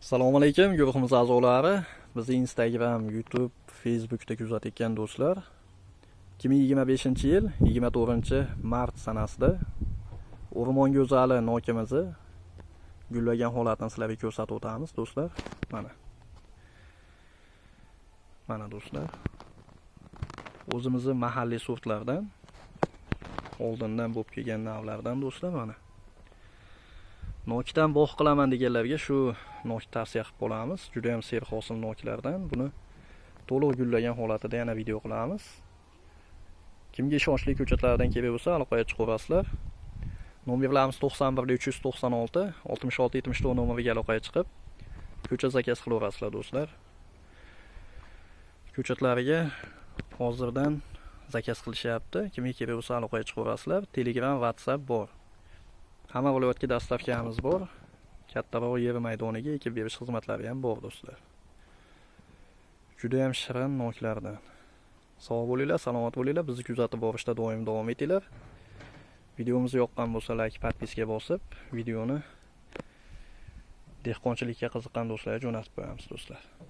Assalomu alaykum, guruhimiz a'zolari. Bizni Instagram, YouTube, Facebookda kuzatayotgan do'stlar. 2025-yil 24-mart sanasida O'rmon go'zali nokimizni gullagan holatini sizlarga ko'rsatib o'tamiz, do'stlar. Mana. Mana, do'stlar. O'zimizni mahalliy sortlardan, oldindan bo'lib kelgan navlardan, do'stlar, mana. Nokdan bog' qilaman deganlarga shu nok tavsiya qilib qolamiz. Juda ham serhosil noklardan. Buni to'liq gullagan holatida yana video qilamiz. Kimga ishonchli ko'chatlardan kerak bo'lsa, aloqaga chiqaverasizlar. Nomerlarimiz 91 396 66 74 nomeriga aloqaga chiqib, ko'chat zakaz qilaverasizlar, do'stlar. Ko'chatlariga hozirdan zakaz qilishyapti. Kimga kerak bo'lsa, aloqaga chiqaverasizlar. Telegram, WhatsApp bor. Hamma viloyatga доставка miz bor. Kattaroq yer maydoniga ekib berish xizmatlari ham bor, do'stlar. Juda ham shirin noklardan. Sog' bo'linglar, salomat bo'linglar. Bizni kuzatib borishda doim davom etinglar. Videomiz yoqqan bo'lsa, like, подписка bosib, videoni dehqonchilikka qiziqqan do'stlarga jo'natib qo'yamiz, do'stlar.